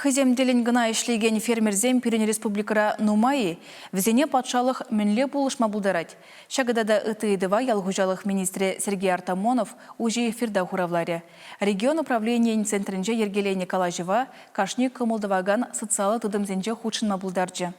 Хӑйсем тӗллӗн кӑна ӗҫлекен фермерсем пирӗн республикӑра нумай-и? Вӗсене патшалӑх мӗнле пулӑшма пултарать? Ҫакӑ тата ытти ыйтӑва ял хуҫалӑх министрӗ Сергей Артамонов уҫӑ эфирта хуравларӗ. Регион управленийӗн центрӗнче йӗркеленӗ калаҫӑва кашни кӑмӑл тӑвакан социаллӑ тытӑмсенче хутшӑнма пултарчӗ.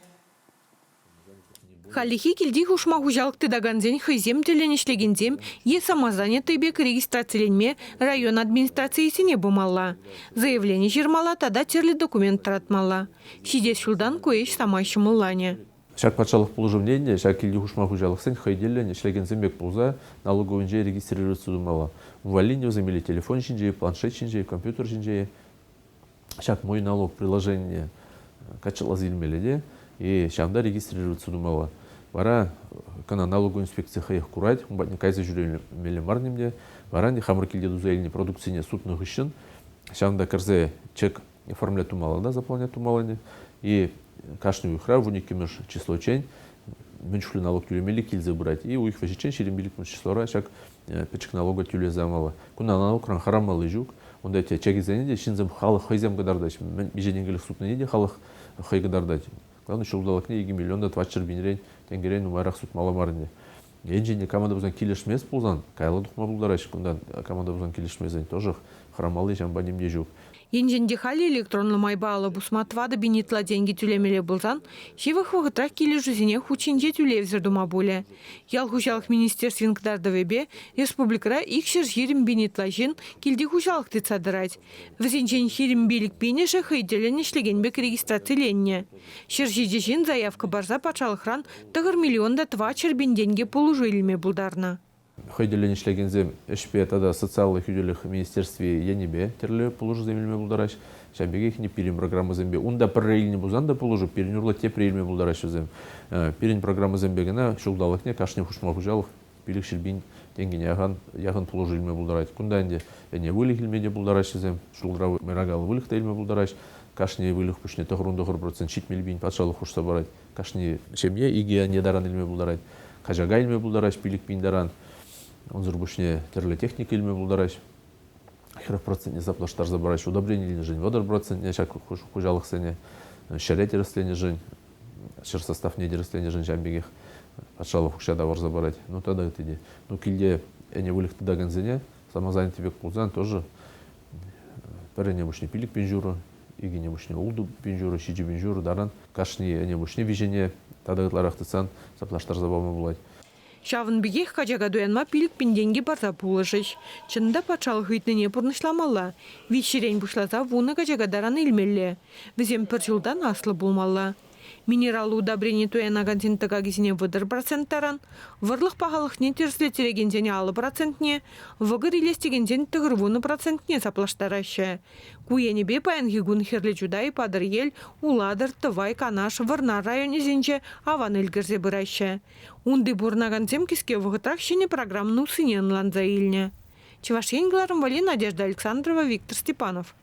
Хальлӗхе килти хушма хуҫалӑх тытакансен хӑйсем тӗллӗн ӗҫлекенсем е самозанятый пек регистрациленме район администрацийӗсене пымалла, заявлени ҫырмалла тата тӗрлӗ документ тӑратмалла. Ҫитес ҫултан ку ӗҫ самай ҫӑмӑлланӗ. Ҫак патшалӑх пулӑшӑвне ӗнтӗ ҫак килти хушма хуҫалӑхсен хӑй тӗллӗн ӗҫлекенсем пек пулса налоговӑйӗнче регистрироваться тумалла. Ун валли ӗнтӗ вӗсем или телефон ҫинче, планшет ҫинче, компьютер ҫинче ҫак «Мой налог» приложенине качаласа илмелле те и ҫавӑнта регистрироваться тумалла. Вара кӑна налог инспекци хӑех курать, ун патне кайса ҫӳремелле мар ним те. Вара ӗнтӗ хамӑр килте туса илнӗ продукцине сутнӑ хыҫҫӑн ҫавӑнта кӗрсе чек оформлять тумалла та, заполнять тумалла ӗнтӗ. И кашни уйӑхра 12-мӗш числочен мӗн чухлӗ налог тӳлемелли килсе пырать. И уйӑх вӗҫӗччен 25-мӗш числора ҫак пӗчӗк налога тӳлесе ямалла. Кунта налогран хӑрамалли ҫук. Унта те чекӗсене те ҫынсем халӑх хӑйсем кӑтартаҫ. Мӗн миҫе тенкӗлӗх сутнине те халӑх хӑй кӑтартать. Главное, ҫулталӑкне 2 миллион та 400 пинрен тенкӗрен нумайрах сутмалла мар ӗнтӗ. Енчен те команда пулсан килӗшмест пулсан, каялла тухма пултараҫҫӗ кунтан команда пулсан килӗшмесен тоже хӑрамалли ҫавӑнпа ним те ҫук. Енчен те халӗ электронлӑ майпа алӑ пусма 4000 ытла тенкӗ тӳлемелле пулсан, ҫывӑх вӑхӑтрах килӗшӳсене хут ҫинче тӳлевсӗр тума пулӗ. Ял хуҫалӑх министерствин кӑтартӑвӗпе республикӑра 220 пин ытла ҫын килти хуҫалӑх тытса тӑрать. Вӗсенчен 25 пинӗшӗ хӑй тӗллӗн ӗҫлекен пек регистрациленнӗ. 107 ҫын заявка парса патшалӑхран 9 миллион та 400 пин тенкӗ пулӑшу илме пултарнӑ. Хӑй тӗллӗн ӗҫлекенсем ӗҫпе тата социаллӑ хӳтӗлӗх министерстви енӗпе тӗрлӗ пулӑшусем илме пултараҫҫӗ. Ҫавӑн пекех ӗнтӗ пирӗн программӑсемпе унта пӗрре илнӗ пулсан та пулӑшу пирӗн урлӑ тепре илме пултараҫҫӗ вӗсем. Пирӗн программӑсемпе кӑна ҫулталӑкне кашни хушма хуҫалӑх 500 пин тенкӗне яхӑн пулӑшу илме пултарать. Кунта ӗнтӗ ӗне выльӑх илме те пултараҫҫӗ вӗсем, ҫулра мӑйракаллӑ выльӑх та илме пултараҫҫӗ. Кашни выльӑх пуҫне 99% 70 пин патшалӑх хушса парать. Кашни ҫемье икӗ ӗне таран илме пултарать. Качака илме пултараҫ 5000 таран. Унсӑр пуҫне тӗрлӗ техника илме пултараҫ. 40 процентне саплаштарса параҫ. Удобрени илнӗшӗн 30 процентне ҫак хуҫалӑхсене ҫӗре тӗрӗсленӗшӗн, ҫӗр составне тӗрӗсленӗшӗн ҫавӑн пекех патшалӑх укҫа тавӑрса парать. Ну тата ытти те. Ну килте ӗне выльӑх тытакансене самозанятый пек пулсан тоже пӗр ӗне пуҫне 5000 ҫурӑ, икӗ ӗне пуҫне 6000 ҫурӑ, 7000 ҫурӑ таран кашни ӗне пуҫне виҫене тата ытларах тытсан саплаштарса пама пулать. Ҫавӑн пекех качака туянма 5000 тенкӗ парса пулӑшӗҫ. Чӑн та, патшалӑх ыйтнине пурнӑҫламалла. Виҫҫӗрен пуҫласа вунӑ качака таран илмелле. Вӗсем пӗр ҫултан аслӑ пулмалла. Минераллӑ удобрени туянакансен тӑкакӗсене 30% таран, вӑрлӑх пахалӑхне тӗрӗслеттерекенсен 50 процентне, вӑкӑр илес текенсен 90 процентне саплаштараҫҫӗ. Ку енӗпе паянхи кун Хӗрлӗ Чутай, Патӑрьел, Улатӑр, Тӑвай, Канаш, Вӑрнар районӗсенче аван ӗлкӗрсе пыраҫҫӗ. Унти пурӑнакансем кӗске вӑхӑтрах ҫӗнӗ программӑн уссине ӑнланса илнӗ. Чӑваш Ен кӑларӑм валли Надежда Александрова, Виктор Степанов.